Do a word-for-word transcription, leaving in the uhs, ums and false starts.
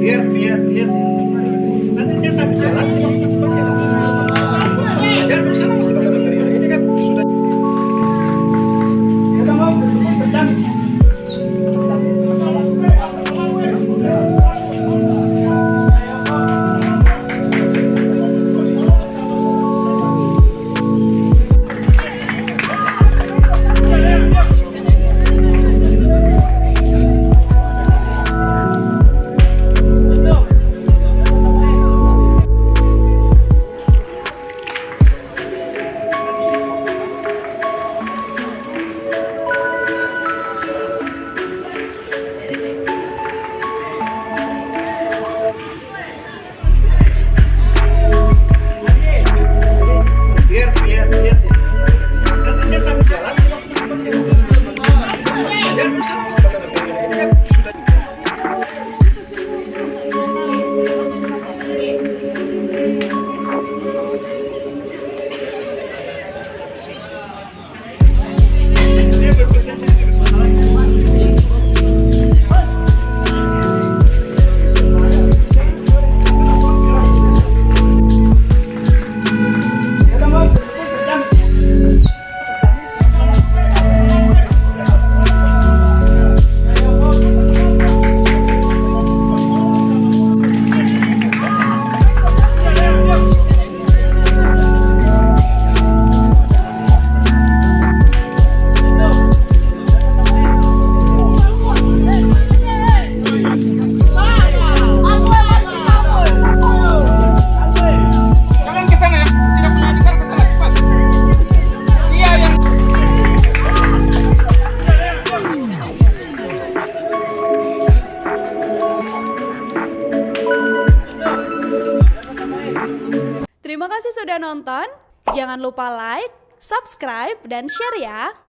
Biar, biar dia sih. Nanti dia sambil jalan, dia masih pakai. Dia di sana masih pakai baterai. Ini kan sudah. Terima kasih sudah nonton. Jangan lupa like, subscribe, dan share ya.